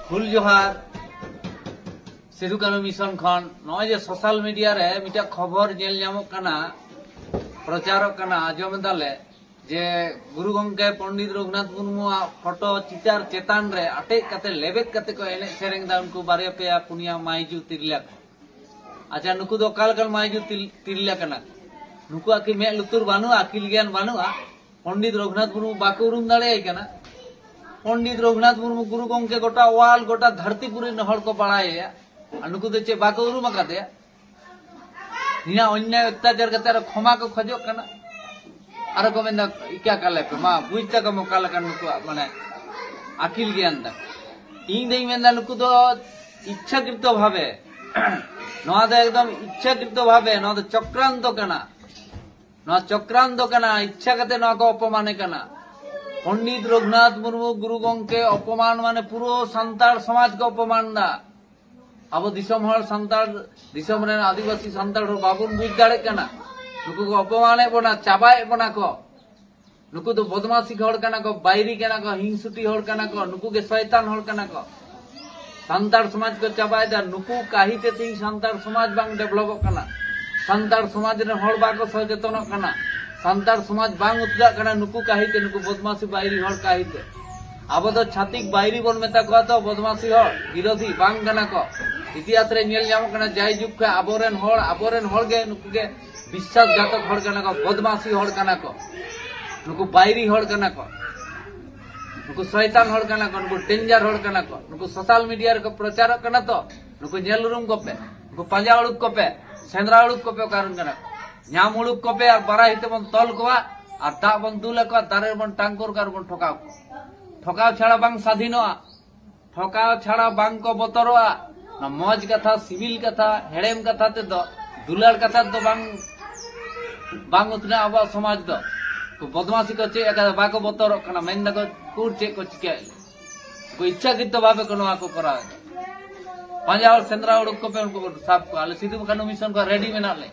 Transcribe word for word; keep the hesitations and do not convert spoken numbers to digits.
ᱦᱩᱞ ᱡᱚᱦᱟᱨ᱾ ᱥᱤᱫᱩ ᱠᱟᱹᱱᱦᱩ ᱢᱤᱥᱚᱱ ᱠᱷᱚᱱ ᱱᱚᱜᱼᱚᱭ ᱡᱮ ᱥᱳᱥᱟᱞ ᱢᱤᱰᱤᱭᱟ ᱨᱮ ᱢᱤᱫᱴᱟᱝ ᱠᱷᱚᱵᱚᱨ ᱧᱮᱞ ᱧᱟᱢᱚᱜ ᱠᱟᱱᱟ, ᱯᱨᱚᱪᱟᱨᱚᱜ ᱠᱟᱱᱟ, ᱟᱸᱡᱚᱢ ᱮᱫᱟᱞᱮ ᱡᱮ ᱜᱩᱨᱩ ᱜᱚᱢᱠᱮ ᱯᱚᱱᱰᱤᱛ ᱨᱚᱜᱷᱩᱱᱟᱛᱷ ᱢᱩᱨᱢᱩᱣᱟᱜ ᱯᱷᱳᱴᱳ ᱪᱤᱛᱟᱹᱨ ᱪᱮᱛᱟᱱ ᱨᱮ ᱟᱴᱮᱡ ᱠᱟᱛᱮ ᱞᱮᱵᱮᱫ ᱠᱟᱛᱮ ᱠᱚ ᱮᱱᱮᱡ ᱥᱮᱨᱮᱧ ᱮᱫᱟ ᱩᱱᱠᱩ ᱵᱟᱨᱭᱟ ᱯᱮᱭᱟ ᱯᱩᱱᱭᱟ ᱢᱟᱹᱭᱡᱩ ᱛᱤᱨᱞᱟᱹ ᱠᱚ᱾ ᱟᱪᱪᱷᱟ, ᱱᱩᱠᱩ ᱫᱚ ᱚᱠᱟ ᱞᱮᱠᱟᱱ ᱢᱟᱹᱭᱡᱩ ᱛᱤᱨ-, ᱛᱤᱨᱞᱟᱹ ᱠᱟᱱᱟ ᱠᱚ? ᱱᱩᱠᱩᱣᱟᱜ ᱠᱤ ᱢᱮᱫ ᱞᱩᱛᱩᱨ ᱵᱟᱹᱱᱩᱜᱼᱟ, ᱟᱹᱠᱤᱞ ᱜᱮᱭᱟᱱ ᱵᱟᱹᱱᱩᱜᱼᱟ? ᱯᱚᱱᱰᱤᱛ ᱨᱚᱜᱷᱩᱱᱟᱛᱷ ᱢᱩᱨᱢᱩ ᱵᱟᱠᱚ ᱩᱨᱩᱢ ᱫᱟᱲᱮᱭᱟᱭ ᱠᱟᱱᱟ᱾ ᱯᱚᱱᱰᱤᱛ ᱨᱚᱜᱷᱩᱱᱟᱛᱷ ᱢᱩᱨᱢᱩ ᱜᱩᱨᱩ ᱜᱚᱢᱠᱮ ᱜᱚᱴᱟ ᱚᱣᱟᱞ, ᱜᱚᱴᱟ ᱫᱷᱟᱹᱨᱛᱤ ᱯᱩᱨᱤ ᱨᱮᱱ ᱦᱚᱲ ᱠᱚ ᱵᱟᱲᱟᱭᱮᱭᱟ᱾ ᱟᱨ ᱱᱩᱠᱩ ᱫᱚ ᱪᱮᱫ ᱵᱟᱠᱚ ᱩᱨᱩᱢ ᱟᱠᱟᱫᱮᱭᱟ? ᱱᱤᱭᱟᱹ ᱚᱱᱱᱭᱟᱭ ᱚᱛᱛᱟᱪᱟᱨ ᱠᱟᱛᱮ ᱟᱨᱚ ᱠᱷᱚᱢᱟ ᱠᱚ ᱠᱷᱚᱡᱚᱜ ᱠᱟᱱᱟ᱾ ᱟᱨᱚ ᱠᱚ ᱢᱮᱱᱫᱟ, "ᱤᱠᱟ ᱠᱟᱞᱮ ᱯᱮ, ᱢᱟ ᱵᱩᱡᱽ ᱛᱟᱠᱚ ᱚᱠᱟ ᱞᱮᱠᱟᱱ ᱱᱩᱠᱩᱣᱟᱜ ᱢᱟᱱᱮ ᱟᱹᱠᱤᱞ ᱜᱮᱭᱟᱱ ᱛᱟᱠᱚ?" ᱤᱧ ᱫᱚᱧ ᱢᱮᱱᱫᱟ ᱱᱩᱠᱩ ᱫᱚ ᱤᱪᱪᱷᱟᱠᱨᱤᱛᱚ ᱵᱷᱟᱵᱮ, ᱱᱚᱣᱟ ᱫᱚ ᱮᱠᱫᱚᱢ ᱤᱪᱪᱷᱟᱠᱨᱤᱛᱚ ᱵᱷᱟᱵᱮ, ᱱᱚᱣᱟ ᱫᱚ ᱪᱚᱠᱨᱟᱱᱛᱚ ᱠᱟᱱᱟ᱾ ᱱᱚᱣᱟ ᱪᱚᱠᱨᱟᱱᱛᱚ ᱠᱟᱱᱟ, ᱤᱪᱪᱷᱟ ᱠᱟᱛᱮ ᱱᱚᱣᱟ ᱠᱚ ᱚᱯᱚᱢᱟᱱᱮ ᱠᱟᱱᱟ᱾ ᱯᱚᱱᱰᱤᱛ ᱨᱚᱜᱷᱩᱱᱟᱛᱷ ᱢᱩᱨᱢᱩ ᱜᱩᱨᱩ ᱜᱚᱢᱠᱮ ᱚᱯᱚᱢᱟᱱ ᱢᱟᱱᱮ ᱯᱩᱨᱟᱹ ᱥᱟᱱᱛᱟᱲ ᱥᱚᱢᱟᱡᱽ ᱠᱚ ᱚᱯᱚᱢᱟᱱ ᱫᱟ᱾ ᱟᱵᱚ ᱫᱤᱥᱚᱢ ᱦᱚᱲ ᱥᱟᱱᱛᱟᱲ, ᱫᱤᱥᱚᱢ ᱨᱮᱱ ᱟᱹᱫᱤᱵᱟᱹᱥᱤ ᱥᱟᱱᱛᱟᱲ ᱦᱚᱲ ᱵᱟᱵᱚᱱ ᱵᱩᱡᱽ ᱫᱟᱲᱮᱜ ᱠᱟᱱᱟ᱾ ᱱᱩᱠᱩ ᱠᱚ ᱚᱯᱚᱢᱟᱱᱮᱫ ᱵᱚᱱᱟ, ᱪᱟᱵᱟᱭᱮᱫ ᱵᱚᱱᱟ ᱠᱚ᱾ ᱱᱩᱠᱩ ᱫᱚ ᱵᱚᱫᱢᱟᱥᱤ ᱦᱚᱲ ᱠᱟᱱᱟ ᱠᱚ, ᱵᱟᱭᱨᱤ ᱠᱟᱱᱟ ᱠᱚ, ᱦᱤᱝᱥᱩᱴᱤ ᱦᱚᱲ ᱠᱟᱱᱟ ᱠᱚ, ᱱᱩᱠᱩ ᱜᱮ ᱥᱚᱭᱛᱟᱱ ᱦᱚᱲ ᱠᱟᱱᱟ ᱠᱚ᱾ ᱥᱟᱱᱛᱟᱲ ᱥᱚᱢᱟᱡᱽ ᱠᱚ ᱪᱟᱵᱟᱭᱮᱫᱟ᱾ ᱱᱩᱠᱩ ᱠᱟᱹᱦᱤᱛᱮ ᱛᱮᱦᱮᱧ ᱥᱟᱱᱛᱟᱲ ᱥᱚᱢᱟᱡᱽ ᱵᱟᱝ ᱰᱮᱵᱷᱞᱚᱯᱚᱜ ᱠᱟᱱᱟ, ᱥᱟᱱᱛᱟᱲ ᱥᱚᱢᱟᱡᱽ ᱨᱮᱱ ᱦᱚᱲ ᱵᱟᱠᱚ ᱥᱚᱪᱮᱛᱚᱱᱚᱜ ᱠᱟᱱᱟ, ᱥᱟᱱᱛᱟᱲ ᱥᱚᱢᱟᱡᱽ ᱵᱟᱝ ᱩᱛᱱᱟᱹᱜ ᱠᱟᱱᱟ, ᱱᱩᱠᱩ ᱠᱟᱹᱦᱤᱛᱮ, ᱱᱩᱠᱩ ᱵᱚᱫᱢᱟᱥᱤ ᱵᱟᱭᱨᱤ ᱦᱚᱲ ᱠᱟᱹᱦᱤᱛᱮ᱾ ᱟᱵᱚ ᱫᱚ ᱪᱷᱟᱹᱛᱤᱠ ᱵᱟᱭᱨᱤ ᱵᱚᱱ ᱢᱮᱛᱟ ᱠᱚᱣᱟ ᱛᱚ, ᱵᱚᱫᱢᱟᱥᱤ ᱦᱚᱲ, ᱵᱤᱨᱳᱫᱷᱤ ᱵᱟᱝ ᱠᱟᱱᱟ ᱠᱚ᱾ ᱤᱛᱤᱦᱟᱥ ᱨᱮ ᱧᱮᱞ ᱧᱟᱢᱚᱜ ᱠᱟᱱᱟ, ᱡᱟᱭ ᱡᱩᱜᱽ ᱠᱷᱚᱱ ᱟᱵᱚᱨᱮᱱ ᱦᱚᱲ, ᱟᱵᱚᱨᱮᱱ ᱦᱚᱲ ᱜᱮ ᱱᱩᱠᱩ ᱜᱮ ᱵᱤᱥᱥᱟᱥᱜᱷᱟᱛᱚᱠ ᱦᱚᱲ ᱠᱟᱱᱟ ᱠᱚ, ᱵᱚᱫᱢᱟᱥᱤ ᱦᱚᱲ ᱠᱟᱱᱟ ᱠᱚ, ᱱᱩᱠᱩ ᱵᱟᱭᱨᱤ ᱦᱚᱲ ᱠᱟᱱᱟ ᱠᱚ, ᱱᱩᱠᱩ ᱥᱚᱭᱛᱟᱱ ᱦᱚᱲ ᱠᱟᱱᱟ ᱠᱚ, ᱱᱩᱠᱩ ᱰᱮᱧᱡᱟᱨ ᱦᱚᱲ ᱠᱟᱱᱟ ᱠᱚ᱾ ᱱᱩᱠᱩ ᱥᱳᱥᱟᱞ ᱢᱤᱰᱤᱭᱟ ᱨᱮᱠᱚ ᱯᱨᱚᱪᱟᱨᱚᱜ ᱠᱟᱱᱟ ᱛᱚ, ᱱᱩᱠᱩ ᱧᱮᱞ ᱩᱨᱩᱢ ᱠᱚᱯᱮ, ᱱᱩᱠᱩ ᱯᱟᱸᱡᱟ ᱩᱰᱩᱠ ᱠᱚᱯᱮ, ᱥᱮᱸᱫᱽᱨᱟ ᱩᱰᱩᱠ ᱠᱚᱯᱮ, ᱚᱠᱟᱨᱮᱱ ᱠᱟᱱᱟ ᱠᱚ᱾ ᱧᱟᱢ ᱩᱰᱩᱠ ᱠᱚᱯᱮ ᱟᱨ ᱵᱟᱨᱟᱦᱤ ᱛᱮᱵᱚᱱ ᱛᱚᱞ ᱠᱚᱣᱟ ᱟᱨ ᱫᱟᱜ ᱵᱚᱱ ᱫᱩᱞ ᱟᱠᱚᱣᱟ, ᱫᱟᱨᱮ ᱨᱮᱵᱚᱱ ᱴᱟᱝᱠᱩᱨ ᱠᱚᱣᱟ ᱟᱨ ᱵᱚᱱ ᱴᱷᱚᱠᱟᱣ ᱠᱚᱣᱟ᱾ ᱴᱷᱚᱠᱟᱣ ᱪᱷᱟᱲᱟ ᱵᱟᱝ ᱥᱟᱫᱷᱤᱱᱚᱜᱼᱟ᱾ ᱴᱷᱚᱠᱟᱣ ᱪᱷᱟᱲᱟ ᱵᱟᱝ ᱠᱚ ᱵᱚᱛᱚᱨᱚᱜᱼᱟ᱾ ᱚᱱᱟ ᱢᱚᱡᱽ ᱠᱟᱛᱷᱟ, ᱥᱤᱵᱤᱞ ᱠᱟᱛᱷᱟ, ᱦᱮᱲᱮᱢ ᱠᱟᱛᱷᱟ ᱛᱮᱫᱚ, ᱫᱩᱞᱟᱹᱲ ᱠᱟᱛᱷᱟ ᱛᱮᱫᱚ ᱵᱟᱝ, ᱵᱟᱝ ᱩᱛᱱᱟᱹᱜᱼᱟ ᱟᱵᱚᱣᱟᱜ ᱥᱚᱢᱟᱡᱽ ᱫᱚ᱾ ᱩᱱᱠᱩ ᱵᱚᱫᱢᱟᱥᱤ ᱠᱚ ᱪᱮᱫ ᱟᱠᱟᱫᱟ, ᱵᱟᱠᱚ ᱵᱚᱛᱚᱨᱚᱜ ᱠᱟᱱᱟ, ᱢᱮᱱ ᱫᱟᱠᱚ ᱩᱠᱩᱨ ᱪᱮᱫ ᱠᱚ ᱪᱤᱠᱟᱹᱭᱮᱫ᱾ ᱩᱱᱠᱩ ᱤᱪᱪᱷᱟᱠᱨᱤᱛᱚ ᱵᱷᱟᱵᱮ ᱠᱚ ᱱᱚᱣᱟ ᱠᱚ ᱠᱚᱨᱟᱣ ᱮᱫᱟ᱾ ᱯᱟᱸᱡᱟ ᱦᱚᱲ ᱥᱮᱸᱫᱽᱨᱟ ᱩᱰᱩᱠ ᱠᱚᱯᱮ, ᱩᱱᱠᱩ ᱠᱚ ᱥᱟᱵ ᱠᱚᱣᱟ᱾ ᱟᱞᱮ ᱥᱤᱫᱩ ᱠᱟᱹᱱᱦᱩ ᱢᱤᱥᱚᱱ ᱠᱷᱚᱱ ᱨᱮᱰᱤ ᱢᱮᱱᱟᱜ ᱞᱮ᱾